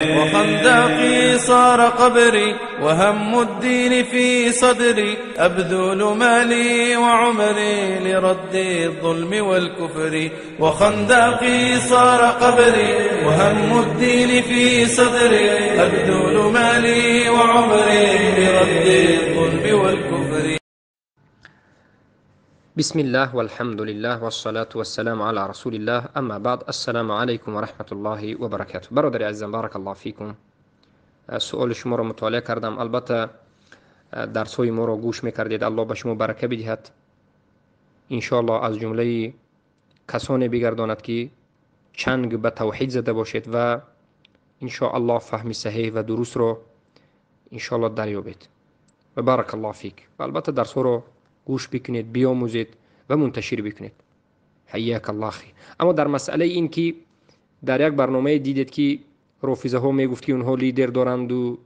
وخندقي صار قبري وهم الدين في صدري أبذل مالي وعمري لرد الظلم والكفر وخندقي صار قبري وهم الدين في صدري أبذل مالي وعمري لرد الظلم والكفر. بسم الله والحمد لله والصلاة والسلام على رسول الله، اما بعد، السلام علیکم و رحمت الله و برکاته. برادر عزیزم، بارک الله فیکم. سؤال شما را مطالعه کردم. البته درس های ما را گوش میکردید. الله به شما برکه بدهد، انشاءالله از جمله کسانی بگرداند که چنگ به توحید زده باشید و انشاءالله فهم صحیح و درست را انشاءالله دریابید. و بارک الله فیک. و البته درس ها را گوش بکنید، بیاموزید و منتشر بکنید. حیاک الله خیر. اما در مسئله این که در یک برنامه دیدید که رافضه ها میگفت که اونها لیدر دارند و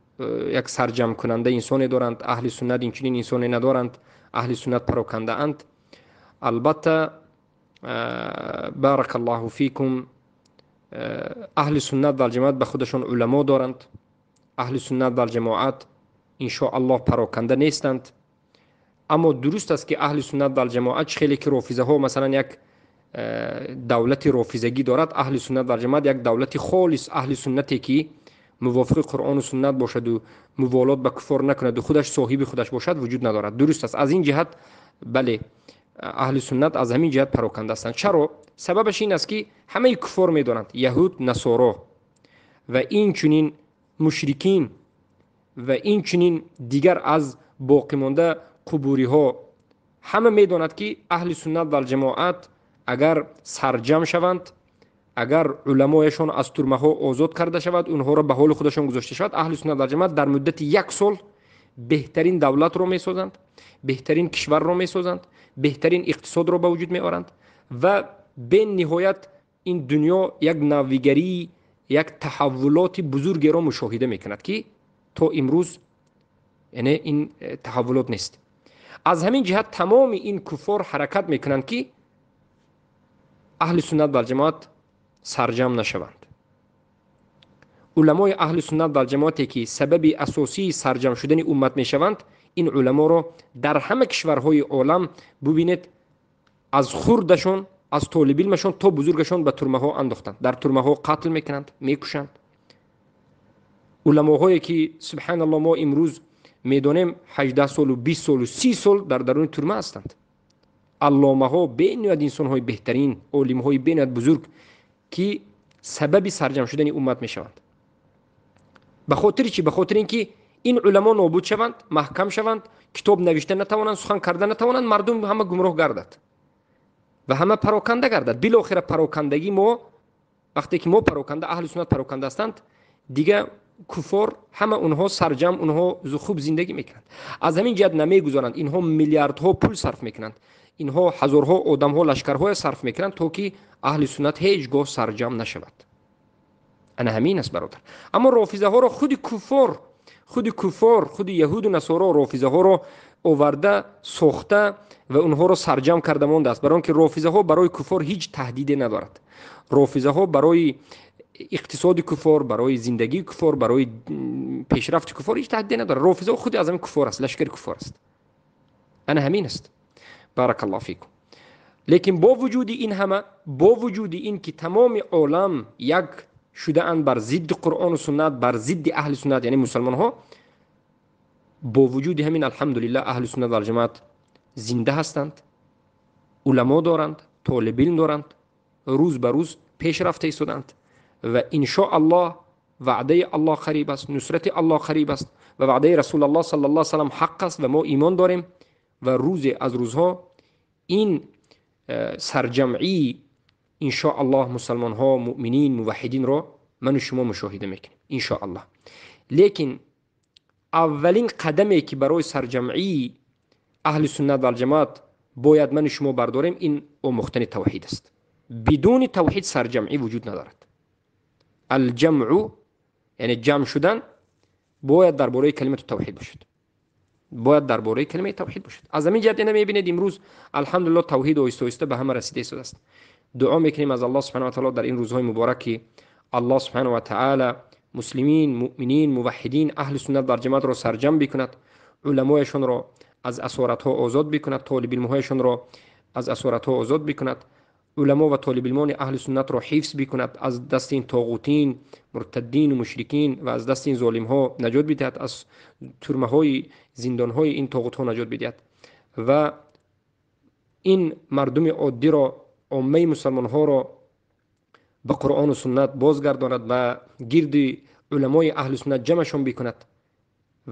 یک سرجم کننده انسانی دارند، اهل سنت این چنین انسانی ندارند، اهل سنت پراکنده اند. البته بارک الله فیکم، اهل سنت و الجماعت به خودشان علما دارند. اهل سنت و الجماعت ان شاء الله پراکنده نیستند. اما درست است که اهل سنت و الجماعت خیلی که رافضه ها مثلا یک دولت رافضگی دارد، اهل سنت و الجماعت یک دولت خالص اهل سنتی که موافق قرآن و سنت باشد و موالات به کفار نکند و خودش صاحب خودش باشد وجود ندارد. درست است. از این جهت بله، اهل سنت از همین جهت پراکنده هستند. چرا؟ سببش این است که همه کفار میدانند، یهود، نصارا و این چنین مشرکین و این چنین دیگر از باقی مانده قبوری ها، همه میداند که اهل سنت و الجماعت اگر سرجم شوند، اگر علمایشان از ترمه ها آزاد کرده شود، اونها را به حال خودشان گذاشته شود، اهل سنت و الجماعت در مدت یک سال بهترین دولت را میسازند، بهترین کشور را میسازند، بهترین اقتصاد را به وجود میآورند و به نهایت این دنیا یک نویگری، یک تحولات بزرگی را مشاهده میکند که تا امروز یعنی این تحولات نیست. از همین جهت تمام این کفار حرکت میکنند که اهل سنت و الجماعت سرجم نشوند. علمای اهل سنت و الجماعتی که سبب اساسی سرجم شدن امت میشوند، این علما را در همه کشورهای عالم ببینید، از خردشون، از طالب علمشون تا بزرگشون به ترمه ها انداختند، در ترمه ها قتل میکنند، میکشند. علماهایی که سبحان الله ما امروز میدانیم 18 سال و 20 سال و 30 سال در درون ترمه هستند. علامه ها بینیاد انسان های بهترین، عالم های بینیاد بزرگ که سبب سرجم شدن امت میشوند. به خاطر چی؟ به خاطر اینکه این علما نابود شوند، محکم شوند، کتاب نوشته نتوانند، سخن کرده نتوانند، مردم همه گمراه گردد و همه پراکنده گردد. بالاخره پراکندگی ما، وقتی که ما پراکنده، اهل سنت پراکنده هستند، دیگه کفار همه اونها سرجم، اونها خوب زندگی میکنند. از همین جهت نمیگذارند. اینها میلیاردها پول صرف میکنند، اینها هزارها آدمها، لشکرهای صرف میکنند تا که اهل سنت هیچگاه سرجم نشود. انا همین است برادر. اما رافضه ها را خود کفار، خود کفار، خود یهود و نصارا رافضه ها را آورده، ساخته و اونها را سرجم کرده مانده است. برای اینکه رافضه ها برای کفار هیچ تهدیدی ندارد. رافضه ها برای اقتصاد کفار، برای زندگی کفار، برای پیشرفت کفار هیچ تهدیدی ندارد. رافضه خود از همین کفار است، لشکر کفار است. انا همین است. بارک الله فیکم. لیکن با وجود این همه، با وجود این که تمام عالم یک شده اند بر ضد قرآن و سنت، بر ضد اهل سنت، یعنی مسلمان ها، با وجود همین الحمدلله اهل سنت و الجماعت زنده هستند، علما دارند، طالب علم دارند، روز به روز پیش رفته ایستادند و ان شاء الله وعده الله قریب است، نصرت الله قریب است و وعده رسول الله صلی الله علیه و سلم حق است و ما ایمان داریم و روز از روزها این سرجمعی ان شاء الله مسلمان ها، مؤمنین، موحدین را من و شما مشاهده میکنیم ان شاء الله. لیکن اولین قدمی که برای سرجمعی اهل سنت و الجماعت باید من و شما برداریم، این آموختن توحید است. بدون توحید سرجمعی وجود ندارد. الجمع یعنی جمع شدن باید درباره کلمه توحید باشد، باید درباره کلمه توحید باشد. از همین جهت اینا میبینید امروز الحمدلله توحید آهسته آهسته به همه رسیده است. دعا میکنیم از الله سبحانه و تعالی در این روزهای مبارک که الله سبحانه و تعالی муслимин, муъминин, муваҳҳидин, аҳли суннат вал ҷамоатро сарҷамъ бикунад, уламояшонро аз асоратҳо озод бикунад, толибилмҳояшонро аз асоратҳо озод бикунад, уламо ва толибилмони аҳли суннатро ҳифз бикунад аз дасти ин тоғутин, муртаддин ва мушрикин ва аз дасти ин золимҳо наҷот бидиҳад, аз турмаҳои зиндонҳои ин тоғутҳо наҷот бидиҳад ва ин мардуми оддиро, оммаи мусалмонҳоро ба Қуръону суннат бозгардонад ва гирди уламои аҳли суннат ҷамъашон бикунад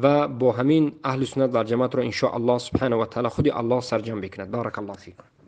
ва бо ҳамин аҳли суннат вал ҷамоатро иншоаллоҳ субҳанаҳу ва таъала худи Аллоҳ сарҷамъ бикунад. Баракаллоҳу фикум.